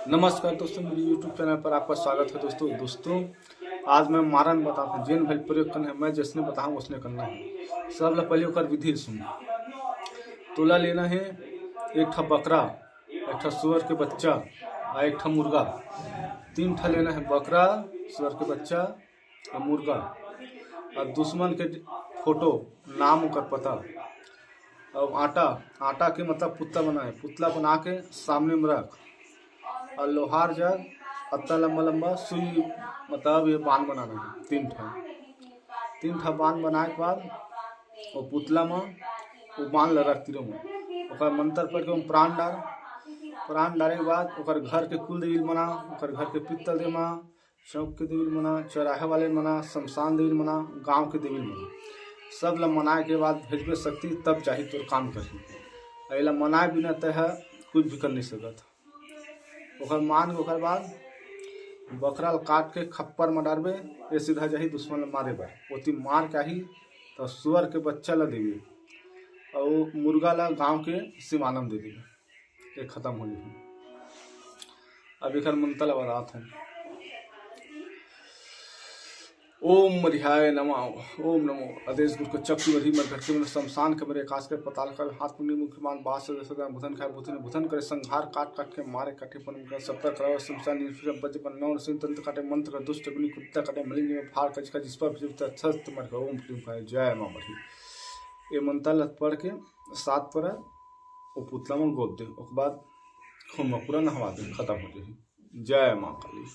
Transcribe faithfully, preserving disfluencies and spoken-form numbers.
नमस्कार दोस्तों, मेरे YouTube चैनल पर आपका स्वागत है। दोस्तों दोस्तों आज मैं मारन बताता हूँ, जेन भाई प्रयोग करना है, मैं जैसने बताऊँ वैसने करना है। सब ले पहले ओकर विधि सुन। तोला लेना है एक ठा बकरा, एक ठा सुअर के बच्चा और एक ठा मुर्गा। तीन ठा लेना है, बकरा, सुअर के बच्चा और मुर्गा। और दुश्मन के फोटो, नाम, ओकर पता। और आटा, आटा के मतलब पुतला बनाए, पुतला बना के सामने में रख। और लोहार जग, अत्ता लंबा लंबा सुई, मतलब ये बांध बनाना है, तीन ठा। तीन ठा बांध बनाए के बाद वो पुतला में वो बांध ल रख तीरों में। ओकर मंत्र पढ़ के ओम प्राण डार। प्राण डारे के बाद ओकर घर के कुल देवी ल मना, ओकर घर के पित्तल दे मना, चौक के देवी ल मना, चौराहे वाले ल मना, शमशान देवी ल मना, गांव के देवी ल मना। सब ल मनाए के बाद भेजबे शक्ति, तब जाही तोर काम करही। एला मनाए बिना तय ह कुछ भी कर नहीं सकत। ओकर मान के ओकर बाद बकरा ल काट के खप्पर में डारबे, ये सीधा जाही दुश्मन ल मारे बर। ओती मार के आही तो सुअर के बच्चा ल देबे और मुर्गा ल गांव के सिमाना में दे देबे, ये खत्म हो जाही। अब एकर मंत्र ल बतात हूँ। ओम मरिहाय नमः। ओम नमो आदेश गुरु के चक्की मरही मर घटके मन शमशान के मरे कास के पताल कर हाथ पुंडी मुख मान बास से सदा भूतन खाए भूतन भूतन करे संघार काट काट के मारे काटे पन कर सप्तर करावे शमशान निष्ठुर बज पन नौ सिंह तंत्र काटे मंत्र कर दुष्ट अग्नि कुत्ता काटे मलिंग में फार कच का जिस पर फिर तत्सत मर के ओम क्लीम खाए जय माँ मरही। ये मंत्र ल पढ़ के सात पर वो पुतला में गोद दे, ओकर बाद खून में पूरा नहवा दे, खत्म हो जाही। जय माँ काली।